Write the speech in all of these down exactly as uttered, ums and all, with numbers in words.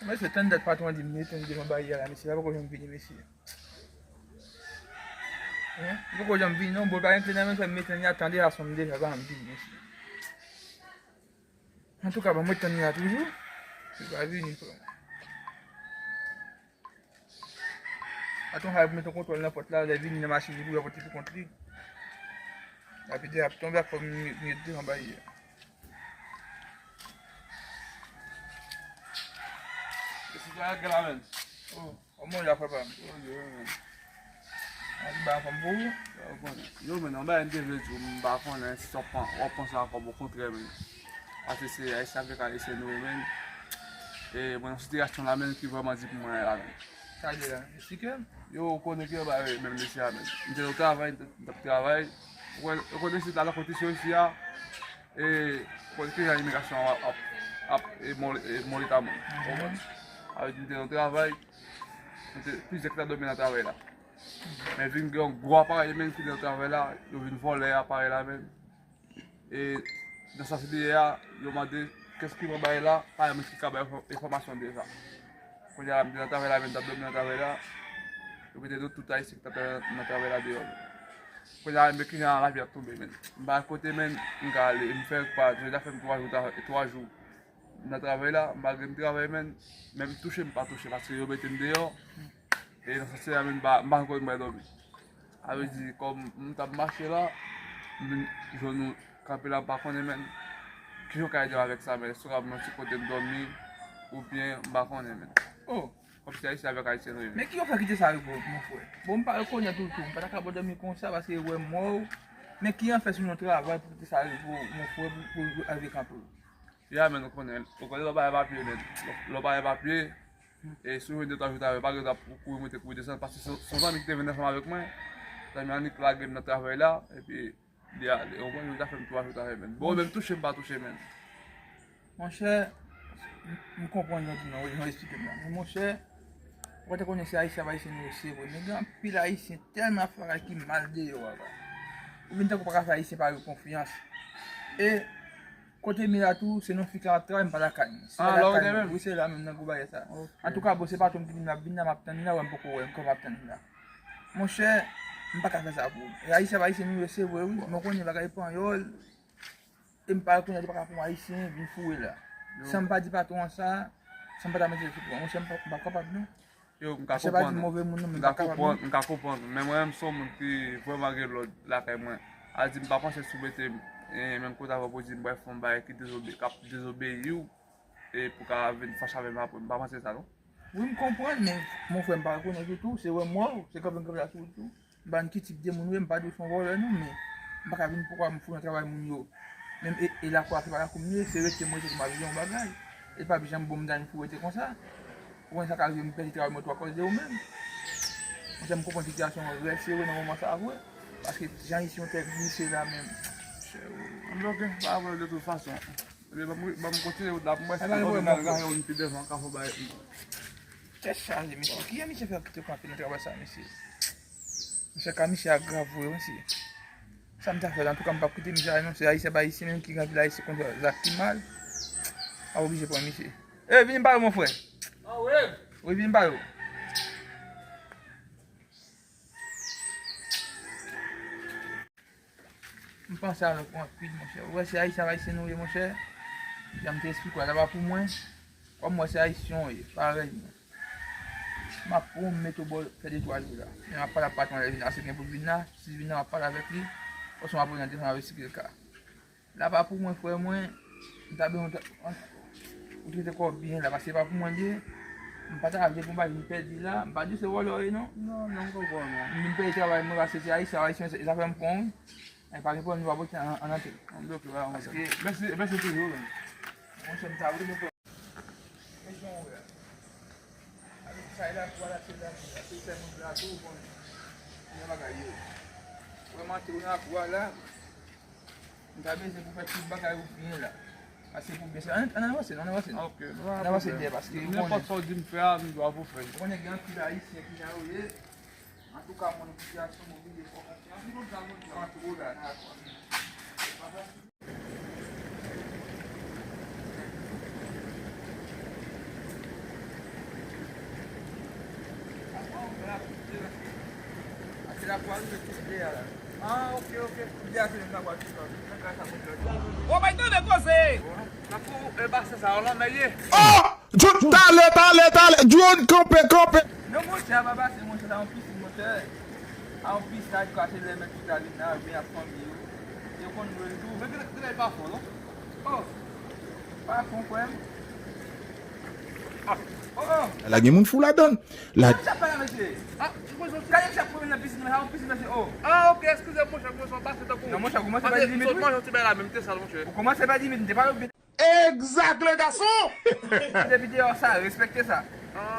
Mesye, tann dat patwon an di m mete m devan baryè a la, mesye, la poko janm vini, mesye. Hein? Li poko janm vini, non, bon, pa gen kle nan men, fè m mete m ya, tande a, sonm deja, pa janm vini, mesye. Antouka, ban m ret tann li la toujou. Li pa vini, frè. Atann, sa pou mete yon kontwòl nan pòt la, lè vini nan machin li pou yo pote pou kont li. Epi de ap tonbe, ap fè m met devan baryè. E si sa gala, men. Oh, kòman w ye, papa? Oh, yo, men. An ti ba anfòm pou ou? Yo, men, nan bagay m te vle di w, m pa konnen si w ap panse ankò, okontrè, men. Paske se Ayisyen avèk Ayisyen nou ye, men. E mwen, nan sitiyasyon la, men, ki vrèman di pou mwen la, men. Sa di la, esplike m. Yo, ou konnen ki anba menm mesye a, men. M te nan travay, m t ap travay. Ou konnen, ou konnen si ta nan kondisyon isi a, e, ou konnen ki jan imigrasyon ap, ap, ap, e, mole, e, mole ta moun. Ou konprann? Avè di m te nan travay, m te, plizyè ki ta dòmi nan travay la. Men vin gen yon gwo aparèy, men, ki nan travay la, yo vin vòlè aparèy la, men. E nan sans li ye a, yo mande kiyès ki pran bagay la, pa yon moun ki ka bay enfò-, enfòmasyon de sa. Kounye a la, m te nan travay la, men m t ap dòmi nan travay la. Yo mete nou tout Ayisyen ki t ap nan, nan travay la deyò. Kounye a la, men ki jan lavi ap tonbe, men. M pa kote, men, m ka ale, m fè pa, jodi a fè m twa jou, twa jou nan travay la, m pa gen travay, men, menm touche m pa touche, paske yo mete m deyò. E nan sans sa, men m pa, m pa konn mwen dòmi. Sa vle di, kòm m t ap mache la, m vin jwenn ou kanpe la, m pa konnen, men. Kijan w ka ede m avèk sa, men? Èske w ka ban m yon ti kote m dòmi, oubyen m pa konnen, men. Oh! Kòmsi Ayisyen avèk Ayisyen nou ye, men. Men ki yo fè kite sa rive w, mon frè? Bon, m pa rekonèt ou tou, m pa ta ka ba w dòmi konsa, paske wè m wè w. Men ki an fè sou yon travay pou kite sa rive w, mon frè, pou, pou rive kanpe w? Ya, men, ou konnen, ou konnen lè w pa gen papye, men. Lè w pa gen papye, e si w jwenn de twa jou travay, pa gen dwa pou kouri monte, kouri desann, paske se, se yon zanmi ki te vin ansanm avèk mwen. Zanmi an li k lage m nan travay la, epi li ale. Ou konprann, li ta fè m twa jou travay, men. Bon, menm touche m pa touche, men. Monchè, m, m konprann jan w di non, jan w esplike m la. Men monchè, ou pa te konnen se Ayisyen ap Ayisyen nou ye, se vre. Men gen anpil Ayisyen tèlman ap fè bagay ki mal deyò a la. Ou vin tankou w pa ka fè Ayisyen parèy ou konfyans. E kote m ye la tou, se nan fik la m ap travay, m pa lakay mwen. Se pa lakay mwen. Wi, se la menm nan gwo bagay sa. Antouka, bon, se patwon m ki di m l ap vin la, m ap tann li la, wè m poko wè l ankò, m ap tann li la. Monchè, m pa ka fè sa pou ou. E Ayisyen ap Ayisyen nou ye, se vre, wi. Men w konnen bagay panyòl, e m pa rekonèt ou pa ka pran Ayisyen vin foure la. San m pa di patwon an sa, san m pa ta mete l sou pran. Monchè, m pa, m pa kapab, non. Yo, m ka konprann. Monchè, pa di move moun, non, men m pa kapab, non. M ka konprann, m ka konprann. Men mwen menm, se yon moun ki vrèman gen lòd lakay mwen. A di, m pa panse si w mete m, e, menm kote avè w pou di m pral fè yon bagay ki dezobe-, k ap dezobeyi w, e pou ka vin fache avè m apre. M pa panse sa, non. Wi, m konprann, men, mon frè, m pa rekonèt ou tou, se wè m wè w, se kanpe m kanpe la sou ou tou. M pa konn ki tip de moun ou ye, m pa di w se yon vòlè non, men m pa ka vin poukwa m foure nan travay moun yo. Menm e, e lakou a se pa lakou m ye, se rete m rete pou m ap jere yon bagay. E l p ap janm bon m ta vin foure rete konsa. Ou konn sa ka rive m pèdi travay mwen tou akòz de ou menm. Monchè, m konprann sitiyasyon an rèd sere nan moman sa a vre. Paske jan isi yon tèt glise la menm. Monchè, ou... An bloke, pa pwoblèm de tout fason. Ebyen, ban m, ban m kontinye wout la pou m wè si kote m al rache yon pi devan ka fè bagay. Tèt chaje, mesye. Kijan misye fè kite kanpe nan travay sa, mesye? Mesye, ka misye a grav vre, mesye. Sa m ta fè la, antouka, m p ap kite misye ale non. Se Ayisyen pa Ayisyen menm ki gen anpil Ayisyen konn fè zak ki mal. M ap oblije pran misye. Ey, vini m pale w, mon frè. Wi, vini m pale w. M panse avèk ou anpil, monchè. Ou wè, se Ayisyen ap Ayisyen nou ye, monchè. Jan m te esplike w la, pa pou mwen. Kòm m wè se Ayisyen w ye, parèy mwen. M ap pran w, m mete w bò, fè de twa jou la. Men m ap pale ak patwon an lè l vin la, si gen pou l vin la. Si l vin la, m ap pale avèk li. Oswa m ap voye nan telefòn avè l si gen ka. La pa pou mwen, frè mwen. M ta bezwen w ta, an, ou trete kò w byen la, paske se pa pou mwen l ye. M pa ta vle pou m pa vin pèdi la. M pa di w se vòlè w ye, non. Non, non, m konprann ou. M vin pèdi travay mwen, paske se Ayisyen, Ayisyen, se zafè m pran, wi. Ay, pa gen pwoblèm, nou pa pote an, an antre. An bloke, pa gen pwoblèm. Paske... Mèsi, mèsi toujou, men. Monchè, m ta vle nou fè. Mèsi, mon frè. Sa e lakou a la, se lakou a, se sèl moun la tou, ou konnen. Jan bagay yo. Vrèman, tou nan lakou a la. M ta bezwen pou fè tout bagay ou byen la. Paske pou byen, se, ann, ann avanse, ann avanse. Ok, pa gen pwoblèm. Ann avanse byen, paske ou konnen. Nenpòt sa w di m fè a, m dwa pou fè l. Ou konnen gen anpil Ayisyen ki jan yo ye. Antouka, mwen, sitiyasyon m oblije fè w konfyans. Ann twò la, nan lakou a. E pa fasil. Se la pou al met tout de a la. Ah, ok, ok. Kounye a se menm la pou al tout an. Nan kay sa pou fè. Ou bay tande koze! Nan pou, e, basen sa, ou lanmè ye. Oh! John, talè, talè, talè. John, kanpe, kanpe. Non, monchè, a pa pase, monchè, sa yon pisin, monchè. A yon pisin, a di kwa se lè mèt tout la vin la, vin ak fanmi yo. Yo konn jwe l tou. Men gade, gade pa fon, non? Oh! Pa fon, frè m. Ah! Oh, oh! La gen moun fou ladan. La... Sa k ap fè la, mesye? Ah, gade sa k pran nan pisin, sa yon pisin, mesye, oh! Ah, ok, eskize m, monchè, monchè, m pase tankou. Non, monchè, ou kòmanse bay limit, wi. Manje yon ti bagay la, menm te sal, monchè. Ou kòmanse bay limit, m te pale w byen. Exact, le garçon! Depi deyò sa, respekte sa.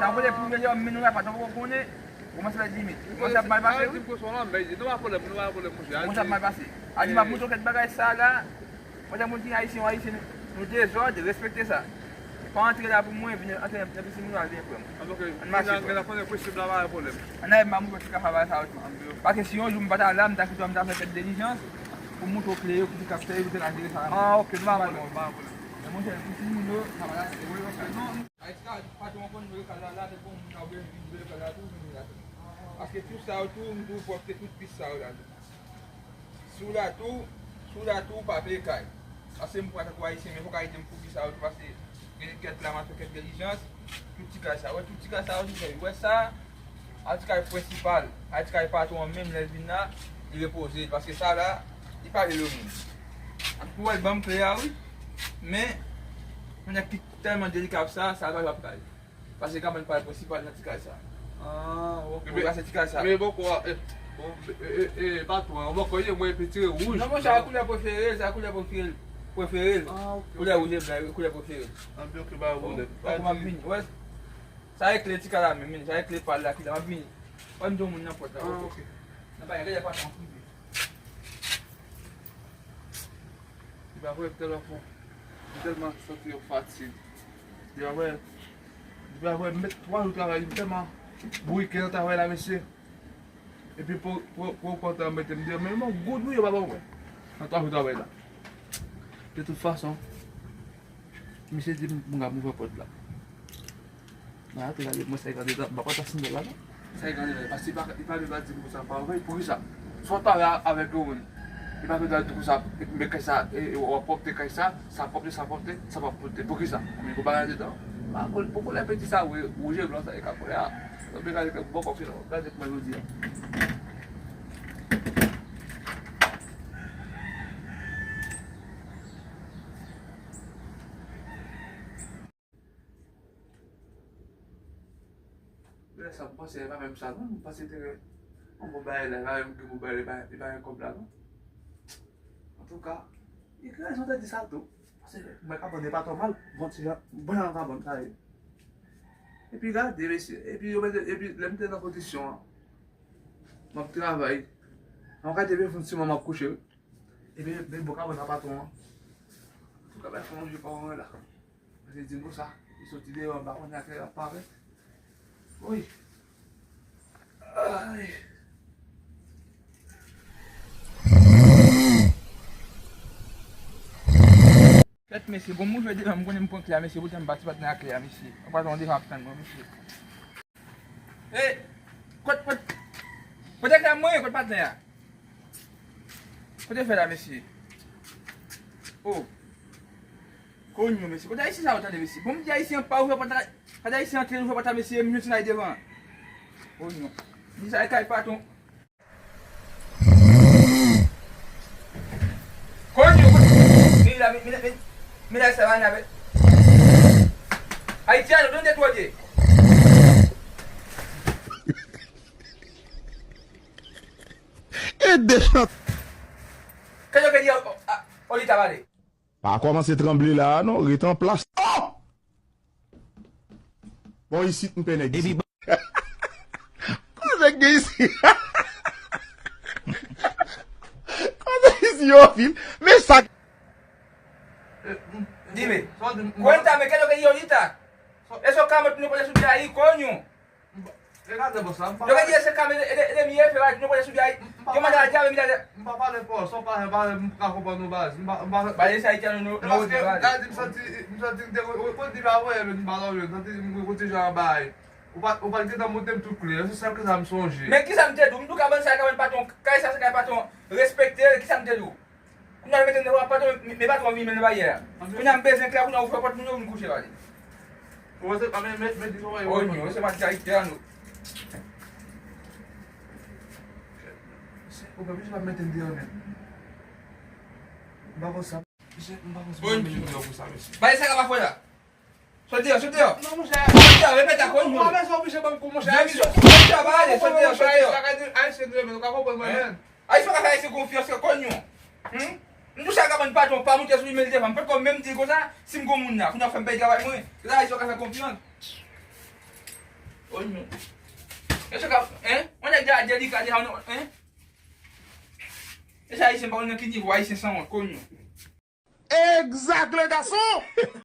Sa vle pwouve lè men nou la pa tankou w konnen. Ou kòmanse bay limit. Ou kòmanse ap mal pase, wi. Di m konsa, non, men di nou pa pwoblèm, nou pa pwoblèm, monchè. Ou kòmanse ap mal pase. A di m ap montre w kèk bagay sa la. Mwen, moun ki ayisyen, ou ayisyen, nou dezòd, respekte sa. Pa antre la pou mwen, vin antre nan pisin moun, al vin frè m. Ann mache, frè m. Gen la konnen prensip la, pa gen pwoblèm. Ann ale, m a montre w ti kafa bagay sa yo tou. Paske si yon jou m pa ta la, m ta kite w, m ta fè kèk dilijans pou m montre w kle yo, ki te ka fè yo, ki te ka jere sa. Ah, ok, nou pa gen pwoblèm, pa gen pwoblèm. Men monchè, pisin moun yo, sa va la, se vre, non. Ayisyen, patwon konn vre kay la, la, te bon, moun nan oubyen vin vre kay la, tou, vin la tou. Paske tout sa yo tou, m tou pwòpte tout pis sa yo la tou. Si w la tou, si w la tou, w pa peye kay. Paske m pa tankou ayisyen, men fòk ayisyen m fouki sa yo tou, paske gen kèk la m ap fè kèk dilijans, tout ti kay sa. Wè, tout ti kay sa yo, tou fè, wè sa, a ti kay prensipal, a ti kay patwon an menm, lè l vin la, li repoze, paske sa la, li pa vle lòt moun. Pou wè l ban m kle a, wi, men, moun ki tèlman delika sa, sa pa ap kay. Pase kabann pa prensipal nan ti kay sa. Ah, ok. Ou pase ti kay sa. Men bòkò a, e, bon, e, e, e, patwon an, bòkò ye, mwen epi tire wouj. Non, monchè, a koulè prefere l, sa koulè prefere l, prefere l. Ah, ok, ok. Koulè wouj e blan, koulè prefere l. Anpi, ok, pa gen pwoblèm. Bòkò m ap vini, wè. Sa e kle ti kay la menm, men, sa e kle pa l la ki la, m ap vini. Wè m di yon moun nan pòt la, ok. Nan bagay, gade pa tan prive. Li pa vre, m tèlman fon. M tèlman santi yon fatig. Li pa vre, li pa vre, m met twa jou travay, m tèlman bourike nan travay la, mesye. Epi pou, pou, pou kontan mete m deyò, men yon goud wi, yo pa ban mwen. Nan twa jou travay la. De tout fason, misye di m pou m ka ouvè pòt la. Nan, te gade mwen sa e gade la, m pa kontan sinyal la, non. Sa e gade la, paske li pa, li pa vle di m konsa, pa vre, poukisa? Swa w pale avèk yon moun, li pa vle di konsa, men kay sa, e, e, w ap pwòpte kay sa, sa pwòpte, sa pwòpte, sa pa pwòpte, poukisa? Mwen, konpare andedan, pa koulè, pou koulè penti sa, wi, wouj e blan sa, e ka koulè a, mwen gade kèk bòkò, gade kòman yo di a. Lè sa m panse e pa menm sa non, m panse te gen yon bon bagay la, e pa menm gen bon bagay, e pa, e pa gen kòb la non. Antouka, li gen rezon te di sa tou. Paske mwen kabann nan pa twò mal, bon ti jan, bon jan kabann sa ye. Epi gade, mesye, epi yo mete, epi lè m te nan kondisyon an, m ap travay. An gade depi yon ti moman m ap kouche wi. Epi, men bon kabann nan patwon an. Antouka, bay fè yon jou pa wè la. Mwen te di nou sa, li soti deyò, m pa konnen a kilè l ap parèt. Wi. Ay. Kèt, mesye, bon, m rive devan, m konnen m pran kle a, mesye, poutèt m pati, patnè a kle a, mesye. Patwon an devan ap tann mwen, mesye. E, kot, kot, kote kle a mwen, kot patnè a? Kote fè la, mesye? Oh. Konyo, mesye. Kote ayisyen sa yo tande, mesye? Bon, m di ayisyen pa ouvè pòt la. Kote ayisyen antre, ouvè pòt la, mesye, m jwenn ti nèg devan. Konyo. Di sa e kay patwon. Konyo, konyo. Men la, men, men, men, men la, sa va nave. Ayisyen, nou donn de twa de. E de chant. Kè yo ke di, o, o, o, li ta pale. Pa kòmanse tranble la a non, ret an plas. Oh! Bon, isit m pè nèg isit. Koze k gen isit? Koze isit yo anpil. Men sa k... Di men. Kwen ta men kè yo ke di yo di ta. Èske w ka mèt nou pale sou byayi konyo? Yo ka di se kame e, e, e, enemi ye fè, nou pale sou byayi. Yo mande a dyabe militè. M pa pale pòl, sa w pale, pale, m ka konprann nou baz. M pa, m pa... Baz sa Ayiti an nou, nou, nou, baz. Paske gade, m santi, m santi m te, ou, ou, ou di pa voye, men m pa lòve, m santi m konn ti jan an bay. Ou pa, ou pa t gentan montre m tout klè yo, se sèl ke sa m sonje. Men kisa m te di w? M di w kabann sa se kabann patwon, kay sa se kay patwon, respekte l, kisa m te di w? Kounye a l mete m devan patwon, men, men patwon vin men l bayè a. Kounye a m bezwen klè, kounye a ouvè pòt moun yo vin kouche pale. Ou panse, a, men, men, men, di sa w wè yo. Onyon, se matiralite a nou. Ou pa bezwen pa mete m deyò nèt. M pa konn sa. Misye, m pa panse mwen menm deyò pou sa, mesye. Bay sa k ap fè la. Sot deyò, sot deyò. Non, monchè. Sot deyò, repete ak konyon. Ou pa bezwen oblije ban m kou, monchè. Jemison, sot deyò, pa ale, sot deyò, sot deyò. Ayisyen, Ayisyen, nou ka konprann mwen menm. Ayisyen ka fè Ayisyen konfyans, konyon. Hmm? M di w sa kabann patwon pa monte sou li, men l devan. M potko menm di l konsa, si m gon moun la, kounye a fè m pèdi travay mwen. Se sa Ayisyen ka fè konfyans. Konyon. Mesye ka, hein? On nèg de- delika deja, hein? Mesye Ayisyen pa konn nan ki nivo, Ayisyen sanwont, konyon. Exact, le garçon!